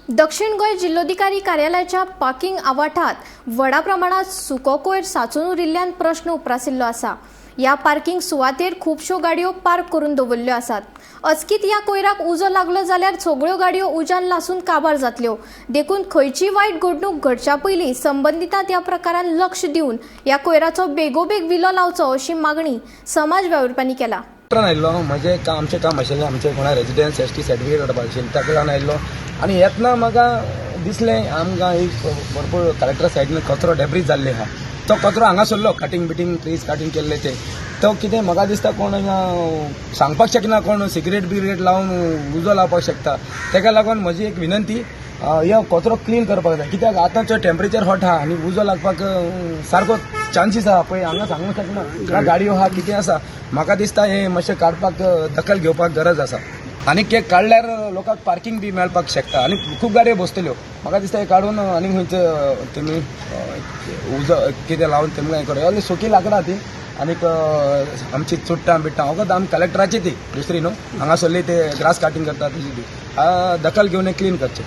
दक्षिण गोंय जिल्लोधिकारी कार्यालयाच्या पार्किंग आवाठात व्हडा प्रमाणात सुको कोयर साचून उरिल्ल्यान प्रश्न उप्रासिल्लो आसा. ह्या पार्किंग सुवातेर खुबश्यो गाडयो पार्क करून दवरिल्ल्यो आसात. अचकीत ह्या कोयराक उजो लागलो जाल्यार सगळ्यो गाडयो उज्यान लासून काबार जातल्यो. देखून खंयची वायट घडणूक घडच्या पयलीं संबंदितांत ह्या प्रकारान लक्ष दिवन ह्या कोयराचो बेगोबेग विलो लावचो अशी मागणी समाज वावुरप्यांनी केला. पत्रान आयिल्लो, म्हजें काम, आमचें काम आशिल्लें, आमचें कोणा रेजिडन्स एस टी सर्टिफिकेट काडपाक आशिल्लें, ताका लागून आयिल्लो. आनी येतना म्हाका दिसलें आमकां एक भरपूर कलेक्टर सायडीन कचरो डेब्रीज जाल्ले आहा. तो कचरो हांगा सरलो, कटींग बिटींग ट्रीज कटींग केल्ले ते, तो कितें म्हाका दिसता कोण हांगा सांगपाक शकना, कोण सिगरेट बिगरेट लावन उजो लावपाक शकता. ताका लागून म्हजी एक विनंती, ह्यो कचरो क्लीन करपाक जाय, कित्याक आतां टेम्परेचर हॉट आहा आनी उजो लागपाक सारको चान्सीस आहा. पळय हांगा सांगूंक शकना, गाडयो आहा, कितें आसा. म्हाका दिसता हें मातशें काडपाक दखल घेवपाक गरज आसा. आनी ते काडल्यार लोकांक पार्किंग बी मेळपाक शकता आनी खूब गाडयो बसतल्यो. म्हाका दिसता हें काडून आनी खंयच तेमी उजो कितें लावन तेमकां हें करूं. सुकी लाकडां ती आनीक आमची चुट्टां बिट्टां वखद आमी कलेक्टराची ती दुसरी न्हू, हांगा सरली ते ग्रास कटिंग करता तशी ती दखल घेवन क्लीन करचें.